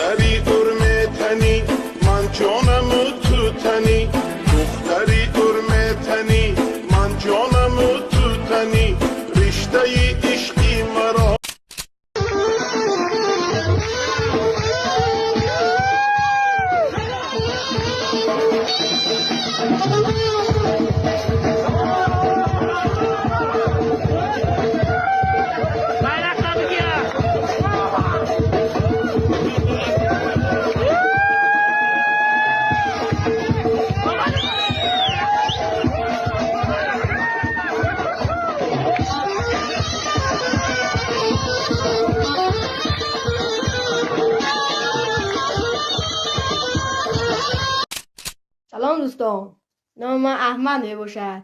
Духтари урметани ман ҷонаму тутани, духтари урметани ман ҷонаму тутани, риштаи ишқи маро. Салом дӯстон, номи ман Аҳмад мебошад.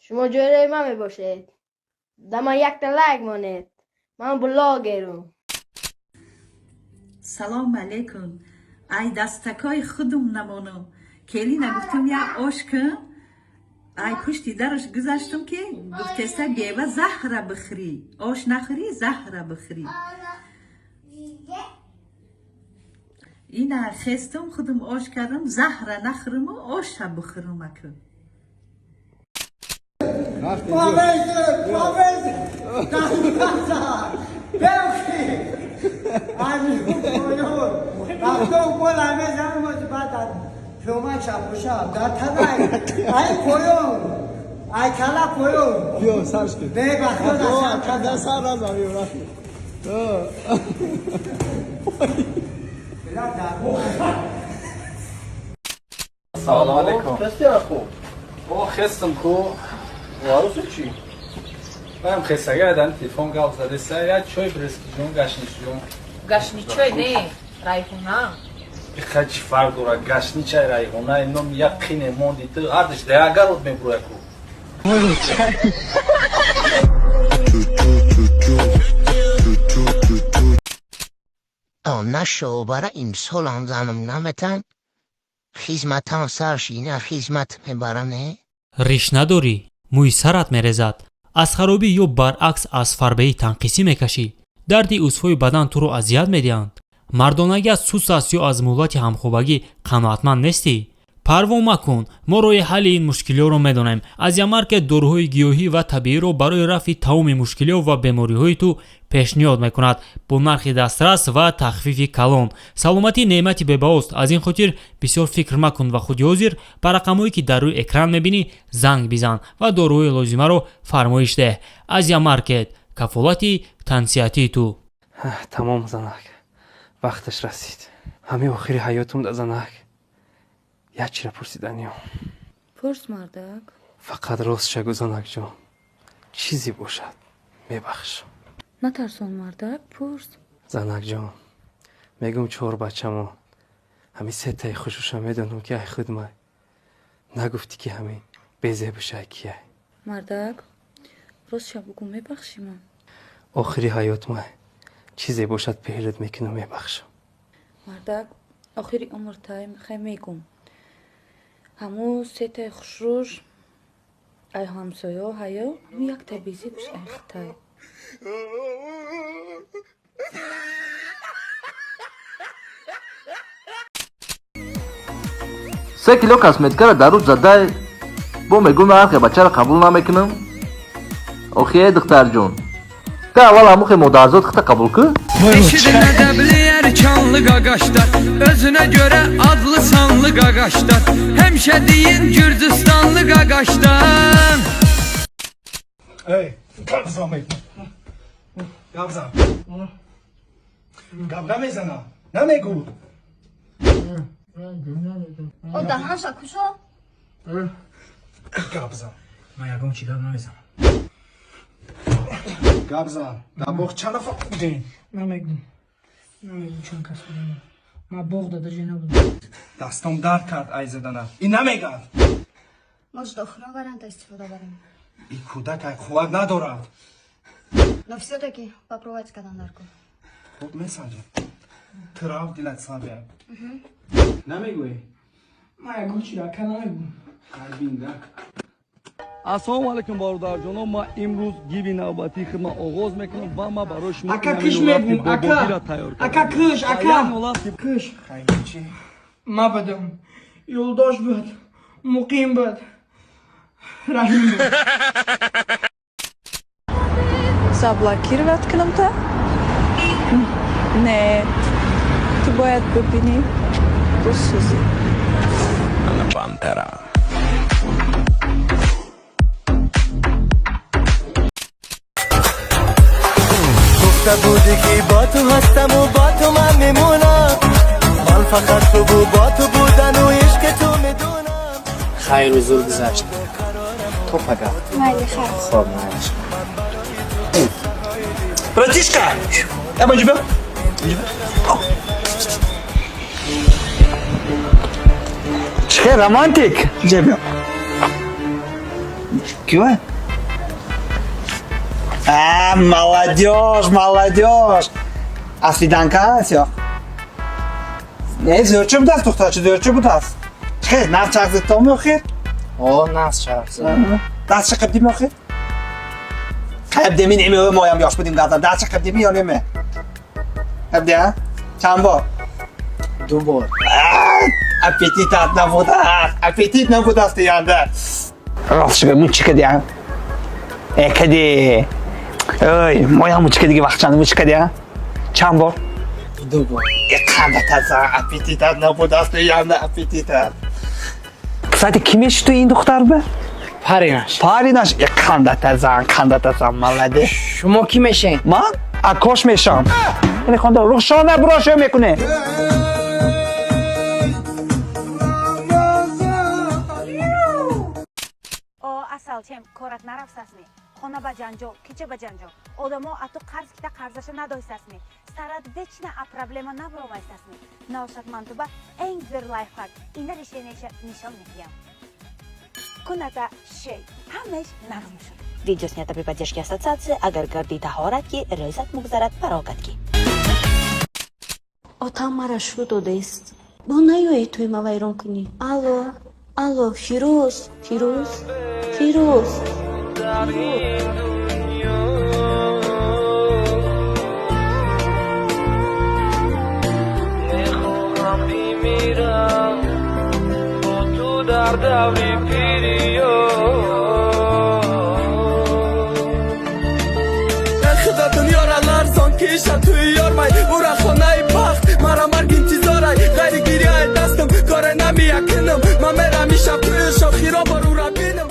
Шумо ҷӯраи ман мебошед. Да ман якта лайк монед. Ман блогерам. Салом алейкум. Ай дастакои худум намонум. Келина гуфтум я ош кун. Ай пушти дараш гузаштум, ки гуфтеста: бева, заҳра бихӯрӣ, ош нахӯрӣ, заҳра бихӯрӣ. Ина хестум, худум ош кардам, заҳра нахӯруму оша бихӯрум аку. Павезик, павезик, белки. Ами поён. Рафтом бола мезанам, баъд пиёма чапуша дар танай. Ай поён. Ай кала поён. Биё, сарш ки. Бе бахто. Када сар назан, биё, рафти. Салом алейкум. Хести аху? О, хестам ку. Арусу чӣ? Ман хестага дан телефон гап задеса, я чой брески ҷон, гашни ҷон. Гашни чой не, райхона. Иха, чӣ фарқ дорад гашни чай, райхона? Ном як қине монди ту, ҳардаш да як гарод мебуроя ку. На шобара имсолам занам наметан, хизматам сар шина, хизмат мебарам, не. Риш надорӣ, мӯи сарат мерезад, аз харобӣ ё баръакс аз фарбеҳӣ танқисӣ мекашӣ, дарди узвҳои бадан туро азият медиҳанд, мардонагиат суст аст ё аз муҳлати ҳамхобагӣ қаноатманд нестӣ? Парво макун, мо роҳи ҳалли ин мушкилиҳоро медонем. Азиямаркет доруҳои гиёҳӣ ва табииро барои рафъи тамоми мушкилиҳо ва бемориҳои ту пешниҳод мекунад бо нархи дастрас ва тахфифи калон. Саломатӣ неъмати бебаҳост. Аз ин хотир бисёр фикр макун ва худи ҳозир ба рақамҳое, ки дар рӯи экран мебинӣ, занг бизан ва доруҳои лозимаро фармоиш деҳ. Азиямаркет — кафолати тансиҳатии ту. Тамом, занак, вақташ расид. Ҳамин охири ҳаётум да, занак, як чира пурсиданиём. Пурс, мардак. Фақат рост шагӯ, занакҷон, чизе бошад, мебахшам. Натарсон, мардак, пурс. Занакҷон, мегӯм, чор бачамо, ҳамин сетаи хушуша медонам, ки ай худмай. Нагуфтӣ, ки ҳамин безебушай кияй? Мардак, ростша бугӯ, мебахшӣ ман? Охири ҳаётмай, чизе бошад, пеҳлат мекунам, мебахшам. Мардак, охири умртай мехай, мегум: ҳамун сетаи хушрӯш ай ҳамсоё ҳаё, якта безебуш ай хитай. 3 кило косметикаро дар рӯз задай, бо мегӯм нархе бачаро қабул намекунам. Охи, э духтарҷон, та аввал ҳамухе модарзод хита қабул кун. Eşidin ədəbli erkanlı qaqaşlar, Özünə görə adlı sanlı qaqaşlar, Həmişə deyin Gürcüstanlı qaqaşlar. Эй, гап мекун, гап зан, гап намезанам, намегӯ. О, даҳанша кушо. Гап зан, ман ягон чи гап намезанам. Гап зан, дар боғ чанд нафар будем? Намегӯм, намегӯм чанд кас будем. Ман боғ дада ҷе набудам. Дастом дард кард ай задана, ин намегӯяд. Может, охирон варианта истифода барем. Ин кӯдак ай қувват надорад. Но всё-таки попробовать кардан дар кор. Хуб, месанҷам. Ту рав, дилат слабия. Намегӯӣ? Ман ягон чиро ака намегӯм. Айбинда. Ассалому алайкум, бародарҷоно. Ма имрӯз гиви навбатии хидмат оғоз мекунам ва ма барои шумо Ака, киш мегум, ака. Ака, киш, ака. Киш. Ма будам. Юлдош буд. Муқим буд. Раҳим буд. Заблокировать кунам та? Не, ту бояд бибинӣ, бисӯзӣ. Пантера. Гуфта будӣ, ки бо ту ҳастаму бо ту ман мемонам. Ман фақат хубу бо ту будану ишқи ту медонам. Хайру зур гузашт, то пага. Майли, хайр. Хоб, майлиш. Братишка! Я бо Чӣ романтик? Ҷебиё. Кива? А, молодежь, молодежь. А свиданка ё? Не, зӯрчӣ будааст, духтарчи, зӯрчӣ будааст. Чӣ, нағз чарх зидтоми охир? О, нағз чарх зид. Дастша қибдими охир? Қибдими неме, моям ёш будим газа. Дастша қибдими ё неме? Қибди, а? Чанд бор? Ду бор. Аппетитат набудааст, аппетит набудааст янда. Ростшига мучи кади, а? Э, кади. Ой, моям мучи кадиги вақтчанда мучи кади, а? Чанд бор? Ду бор. Э, қанда таза, аппетитат набудааст янда, аппетитат. Кстати, кӣ меши ту ин духтар ба? Паринаш. Паринаш. Э, қанда таза, қанда таза, молодец. Шумо кӣ мешен? Ман акош мешам. Яъне хонда рухшона бурошо мекуне. О, асалчем, корат нарафтасми? Хона ба ҷанҷол, кича ба ҷанҷол, одамо ату қарз кита, қарзаша надоистасми, сарат вечно а проблема набуромайстасми? Наошад, ман туба энг зӯр лайфхак, ина решение ша нишон медиҳам. Куната шей, ҳамаиш нағз мешуд. Видео снято при поддержке ассоциации «Агар гардӣ таҳорат ки, рӯзат мугзарад парокат ки». Отам мара шу додааст, бо наёед, тӯйма вайрон кунӣ. Алло, алло, Фирӯз, Фирӯз, Фирӯз. Мехоҳам бимирам бо ту дар даври пириё. Худо дунёра ларзон, киша туи ёрмай, ура хонаи бахт, мара марг интизорай. Ғайри гирияи дастам коре намеякунам. Ман мерам ишаб туи шохиро бор ура бинам.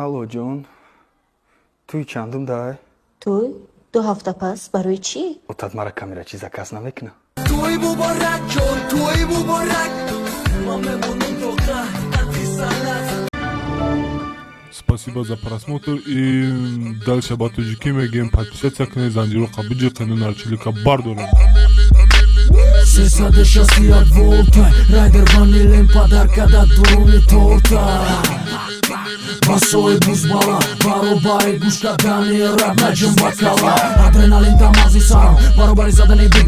Алло, ҷон, туи чандум дай? Тӯй 2 ҳафта пас. Барои чӣ? Отат мара камерачи заказ намекуна? Туи муборак, ҷон, туи муборак. Ман мемонам то қати санат. Спасибо за просмотр и дальше ба тоҷикӣ мегӯем: подписаться кунед, занҷироқа биҷиқену нарчилика бардорем. 361 волта райдер ванилем падарка дар дуруни торта. Басои бузбала баробари гӯш кардани раб наҷум ба кала. Адреналин дар мағзи сарам баробари задани бит.